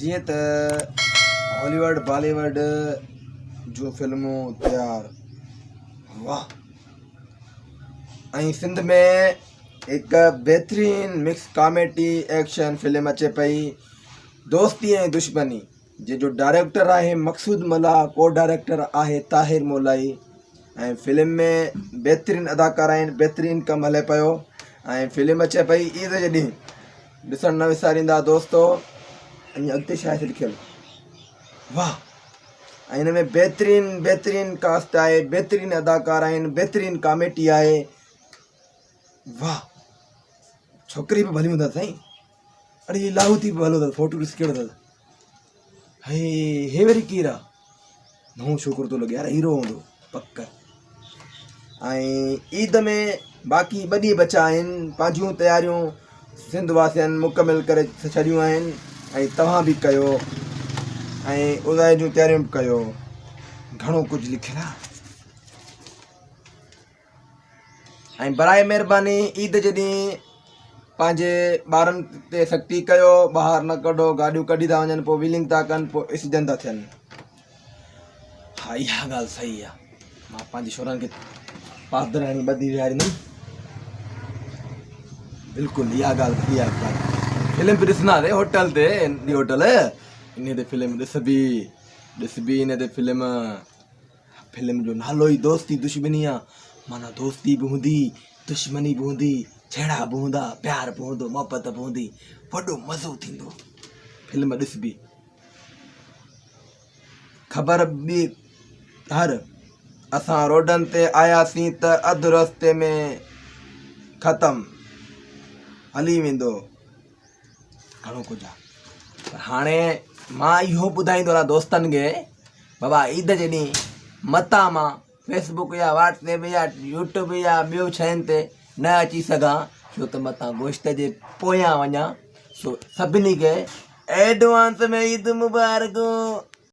جيئن ته Hollywood Bollywood جون فلمون تيار واھ ۽ سنڌ ۾ هڪ بهترين مڪس ڪاميڊي ايڪشن فلم اچي پئي دوستي ۽ دشمني جنهن جو ڊائريڪٽر آهي مقصود ملاح ڪو ڊائريڪٽر آهي طاهر مولائي ۽ فلم ۾ بهترين اداڪار آهن بهترين ڪم هلي پيو ۽ فلم اچي پئي عيد جي ڏينهن ڏسڻ نه وساريندا دوستو ۽ اڳتي ڇا آهي لکيل واھ ۽ هن ۾ بهترين بهترين ڪاسٽ آهي بهترين اداڪار آهن بهترين ڪاميڊي آهي واھ ڇوڪري به ڀلي هوندا سائين اڙي هي لاهوتي به ڀلو اٿس فوٽو ڏس ڪهڙو اٿس هي هي وري ڪير آ نئون ڇوڪرو ٿو لڳي يار هيرو هوندو پڪ ۽ عيد ۾ باقي ٻه ڏينهن بچا آهن پنهنجون تياريون سنڌ واسين مڪمل ڪري ڇڏيون آهن ۽ توهان به ڪيو ۽ اضحيٰ جون تياريون به ڪيو گهڻو ڪجهه لکيل آهي ۽ برائي مهرباني عيد جي ڏينهن پنهنجي ٻارن تي سختي ڪيو ٻاهر نه ڪڍو گاڏيون ڪڍي ٿا وڃن پوء ويلنگ ٿا ڪن پوء ايڪسيڊنٽ ٿا ٿين ها اها ڳالهه صحيح آهي مان پنهنجي شورن کي پادر هڻي ٻڌي ويهاريندم بلڪل اها ڳالهه ڀلي آهي فلم به ڏسندا هوٽل تي هوٽل ان تي فلم ڏسبي ڏسبي ان تي فلم فلم جو نالو ئي دوستي دشمني آ معنيٰ دوستي به هوندي دشمني به هوندي جهيڙا به هوندا پيار به هوندو محبت به هوندي وڏو مزو ٿيندو فلم ڏسبي خبر به هر اسان روڊن تي آياسين ته اڌ رستي ۾ ختم هلي ويندو گهڻو ڪجهه آ پر هاڻي مان اهو ٻڌائيندو رهان دوستن کي بابا عيد جي ڏينهن متان مان فيسبڪ يا واٽس ايپ يا يوٽيوب يا ٻيو شين تي نه اچي سگهان ڇو ته متان گوشت جي پويان وڃان سو سڀني کي ايڊوانس ۾ عيد مبارڪون.